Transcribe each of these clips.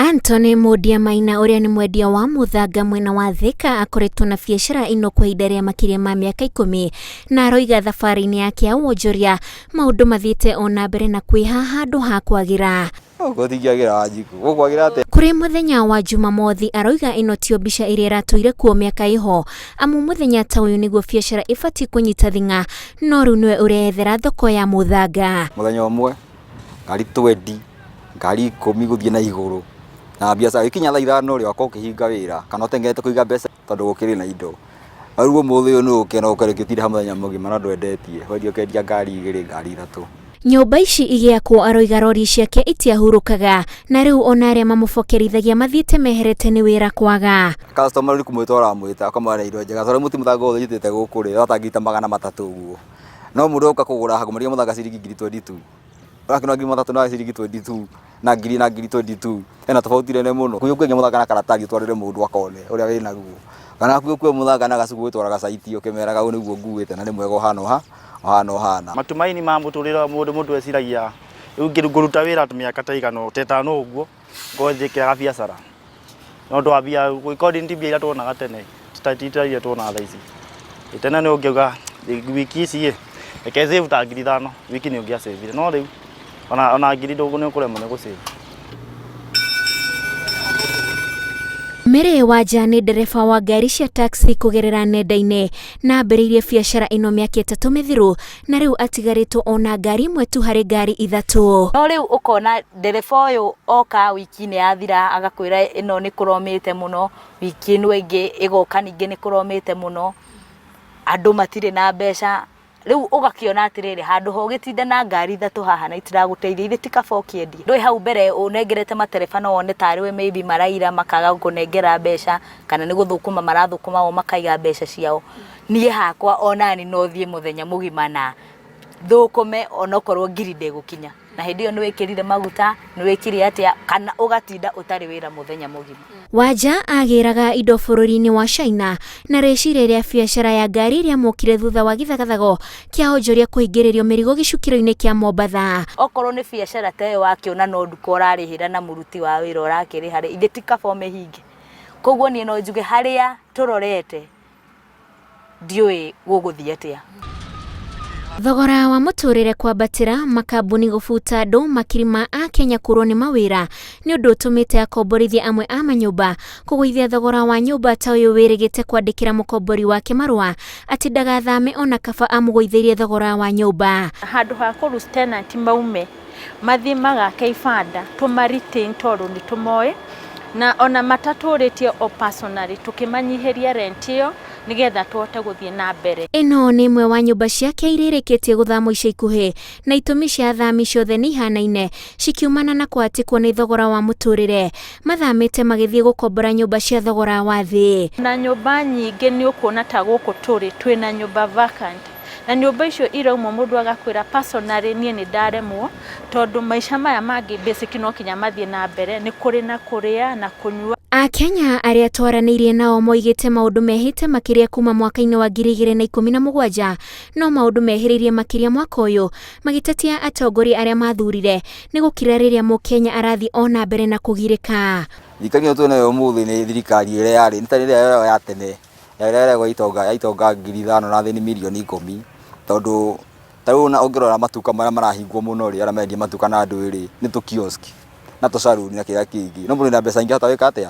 Anthony Mundia Maina ũrĩa nĩ mwendia wa mũthanga mwena wa Thika akoretwo na biacara ĩno kwa ihinda rĩa makĩria ma mĩaka 10 na aroiga thabarĩ-inĩ yake ya wonjoria maũndũ mathiĩte o na mbere na kwĩha handũ ha kwagĩra. Gũtingĩagĩra Wanjikũ. Gũkwagĩra atĩa? Kũrĩ mũthenya wa Jumamothi aroiga ĩno tiyo mbica ĩrĩa ĩratũire kuo mĩaka ĩho amu mũthenya ta ũyũ nĩguo biacara ĩbatiĩ kũnyita thing'a no rĩu nĩwe ũreyethera thoko ya mũthanga. Mũthenya ũmwe ngari twendi, ngari 10 gũthiĩ na igũrũ na biacara ĩkinya thaa 5 rĩ ũgakorwo ũkĩhinga wĩra kana ũteng'erete kũiga mbeca tondũ gũkĩrĩ na indo. Rĩu ũmũthĩ ũyũ nĩ ũke na ũkore ũtinda haha mũthenya mũgima na ndwendetie, wendia ũkendia ngari 2 ngari 3. Nyũmba ici igĩakwo aroiga rori ciake itiahurũkaga na rĩu ona arĩa mamũbokerithagia mathiĩte meherete nĩ wĩra kwaga. Customer rĩu kũmwĩta ũramwĩta ũkamwĩra nĩ indo njega tondũ mũti mũthanga ũyũ nyitĩte gũkũ rĩ ũrata ngiri ta 300 ũguo. No mũndũ oka kũgũra ngũmwenderia mũthanga ciringi ngiri 22. Ũrakĩona 300 na ciringi 22 na ngiri na ngiri 22 hena tofauti nene mũno. Hakuhĩ ũkwendia mũthanga na karatathi ũtwarĩre mũndũ akone ũrĩa wĩnaguo. Kana hakuhĩ ũkue mũthanga na gacuku ũgĩtwaraga caiti ũkĩmeraga ũyũ nĩguo nguĩte na nĩ mwega ũhana ũha ũhana ũhana. Matumaini ma mũtũrĩre wa mũndũ mũndũ eciragia rĩu ngũruta wĩra mĩaka ta ĩigana ta ĩtano ũguo ngorwo njĩkĩraga biacara. No ũndũ wa mbia according ti mbia iria tuonaga tene ti ta iria tuonaga thaa ici. Tene nĩ ũngĩauga wiki ici ĩ reke save ta ngiri 5 wiki nĩ ũngĩa save no rĩu ona ngiri nĩ ũkũremwo nĩ gũ save. Mary Wanja nĩ ndereba wa ngari cia taxi kũgerera nenda-inĩ na ambĩrĩirie biacara ĩno mĩaka 3 mĩthiru na rĩu atigarĩtwo ona ngari ĩmwe tu harĩ ngari 3. No rĩu ũkona ndereba ũyũ oka wiki nĩ yathira agakwĩra ĩno nĩ kũromĩte mũno, wiki ĩno ĩngĩ ĩgoka ningĩ nĩ kũromĩte mũno, andũ matirĩ na mbeca. Rĩu ũgakĩona atĩrĩrĩ, handũ ha ũgĩtinda na ngari 3 haha na itiragũteithia, ithe ti kaba ũkĩendie. Ndũĩ hau mbere ũnengerete matereba no wone tarĩ we maybe maraira makaga gũkũnengera mbeca, kana nĩ gũthũkũma marathũkũma o makaiga mbeca ciao. Niĩ hakwa onani no thiĩ mũthenya mũgima na thũkũme onokorwo ngiri ndĩgũkinya. Na hĩndĩ ĩyo nĩ wĩkĩrire maguta, nĩ wĩkire atĩa, kana ũgatinda ũtarĩ wĩra mũthenya mũgima. Wanja agĩraga indo bũrũri-inĩ wa China na rĩciria rĩa biacara ya ngari rĩamũkire thutha wa gĩthagathago kĩa onjoria kũhingĩrĩrio mĩrigo gĩcukĩro-inĩ kĩa Mombatha. Okorwo nĩ biacara ta ĩyo wakĩona no nduka ũrarĩhĩra na mũruti wa wĩra ũrakĩrĩha rĩ, ithe ti kaba ũmĩhinge. Koguo niĩ no njuge harĩa tũrorete ndiũĩ gũgũthiĩ atĩa. Thogora wa mũtũrĩre kwambatĩra, makambuni gũbuta andũ, makiri ma Akenya kũrwo nĩ mawĩra nĩ ũndũ ũtũmĩte akomborithia amwe a manyũmba kũgũithia thogora wa nyũmba ta ũyũ wĩrĩgĩte kwandĩkĩra mũkombori wake marũa atĩ ndagathame ona kaba amũgũithĩrie thogora wa nyũmba. Handũ ha kũ tenant maume mathiĩ magake ibanda tũma retain tondũ nĩ tũmoĩ na ona matatũrĩtie o personally tũkĩmanyihĩria rent ĩyo nĩgetha tũhote gũthiĩ na mbere. Ĩno nĩ ĩmwe wa nyũmba ciake iria irĩkĩtie gũthamwo ica ikuhĩ na itũmi cia athami ciothe nĩ ihanaine cikiumana na kũhatĩkwo nĩ thogora wa mũtũrĩre. Mathamĩte magĩthiĩ gũkombora nyũmba cia thogora wa thĩ. Na nyũmba nyingĩ nĩ ũkuona ta gũkũ tũrĩ twĩna nyũmba vacant na nyũmba icio iraumwo mũndũ agakwĩra personally niĩ nĩ ndaremwo tondũ maica maya mangĩ basic no kinya mathiĩ na mbere nĩ kũrĩ na kũrĩa na kũnyua. Akenya arĩa twaranĩirie nao moigĩte maũndũ mehĩte makĩria kuma mwaka-inĩ wa 2017 no maũndũ mehĩrĩirie makĩria mwaka ũyũ magĩtetia atongoria arĩa mathurire nĩ gũkira rĩrĩa mũkenya arathiĩ o na mbere na kũgirĩka. Thirikari ĩno twĩnayo ũmũthĩ nĩ thirikari ĩrĩa yarĩ nĩ ta ĩrĩa ya tene ĩrĩa ĩragwo itonga ya itonga 5,000 na athĩni mirioni 10 tondũ ta rĩu ona ũngĩrora matuka marĩa marahingwo mũno rĩ arĩa marendia matuka na andũ rĩ nĩ tũ kiosk na tũ salon na kĩrĩa kĩngĩ no mũndũ wĩna mbeca nyingĩ ahota gwĩka atĩa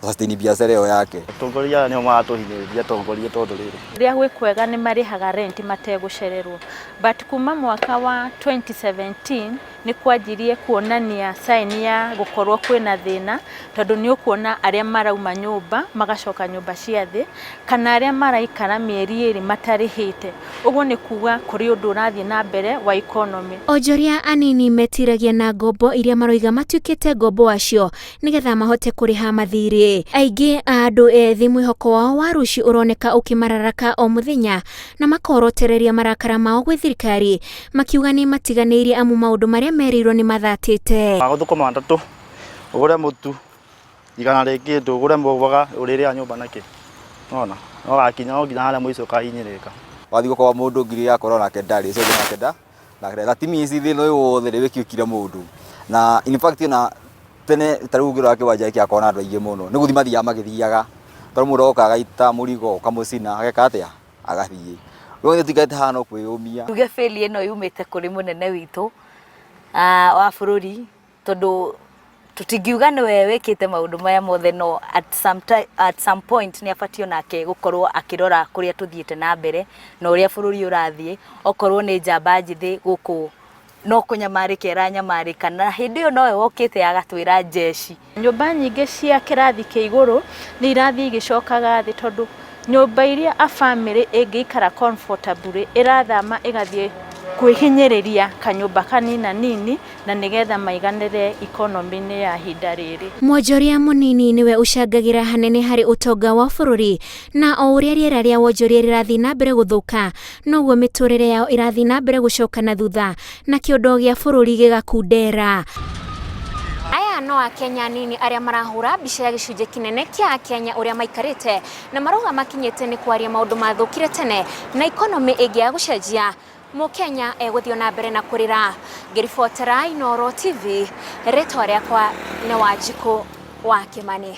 sustain biacara ĩyo yake. Atongoria aya nĩo maratũhinyĩrĩria atongoria tondũ rĩrĩ. Rĩrĩa gwĩ kwega nĩ marĩhaga rent mategũcererwo but kuma mwaka wa 2017 nĩ kwanjirie kuonania sign ya gũkorwo kwĩna thĩna tondũ nĩ ũkuona arĩa marauma nyũmba magacoka nyũmba cia thĩ kana arĩa maraikara mĩeri 2 matarĩhĩte ũguo nĩ kuga kũrĩ ũndũ ũrathiĩ na mbere wa economy. Onjoria anini metiragia na ngombo iria maroiga matuĩkĩte ngombo wacio nĩgetha mahote kũrĩha mathirĩ. Aingĩ a andũ ethĩ mwĩhoko wao wa rũciũ ũroneka ũkĩmararaka o mũthenya na makorotereria marakara mao gwĩ thirikari makiuga nĩ matiganĩirie amu maũndũ marĩa merĩirwo nĩ mathatĩte. Magũthũkũma 3 ũgũre mũtu igana rĩngĩ ũgũre mboga ũrĩrĩa nyũmba nakĩ nona no gakinya no nginya harĩa mũico ũkahinyĩrĩrĩka. Wathiĩ gũkoba mũndũ ngiri yakorwo nake ndarĩ ũcio ũngĩ nake nda nake that means thĩna ũyũ wothe rĩ wĩkĩkire mũndũ na in fact ona Tene ta rĩu ũngĩrora kĩwanja gĩkĩ akorwo na andũ aingĩ mũno, nĩ gũthiĩ mathiaga magĩthiaga. Tondũ mũndũ oka agaita mũrigo ũkamũcina ageka atĩa? Agathiĩ. Rĩu ithuĩ tũikarĩte haha no kwĩyũmia. Tuge failure ĩno yumĩte kũrĩ mũnene witũ wa bũrũri tondũ tũtingiuga nĩwe wĩkĩte maũndũ maya mothe no at some point nĩ abatiĩ onake gũkorwo akĩrora kũrĩa tũthiĩte na mbere na ũrĩa bũrũri ũrathiĩ, okorwo nĩ njamba njĩthĩ gũkũ no kũnyamarĩka ĩranyamarĩka na hĩndĩ ĩyo nowe wokĩte agatwĩra njeci. Nyũmba nyingĩ cia kĩrathi kĩa igũrũ nĩ irathiĩ igĩcokaga thĩ tondũ nyũmba iria a family ĩngĩikara comfortably ĩrathama ĩgathiĩ kwĩhinyĩrĩria kanyũmba kanina nini na nĩgetha maiganĩre economy-inĩ ya ihinda rĩrĩ. Mwonjoria mũnini nĩwe ũcangagĩra hanene harĩ ũtonga wa bũrũri na o ũrĩa rĩera rĩa wonjoria rĩrathiĩ na mbere gũthũka noguo mĩtũrĩre yao ĩrathiĩ na mbere gũcoka na thutha na kĩondo gĩa bũrũri gĩgakundera. Aya no akenya anini arĩa marahũra mbica ya gĩcunjĩ kĩnene kĩa akenya ũrĩa maikarĩte na marauga makinyĩte nĩ kwaria maũndũ mathũkire tene na economy ĩngĩaga gũcenjia mũkenya egũthiĩ na mbere na kũrĩra. Ngĩribotera Inooro TV, rĩtwa rĩakwa nĩ Wanjikũ wa Kĩmani.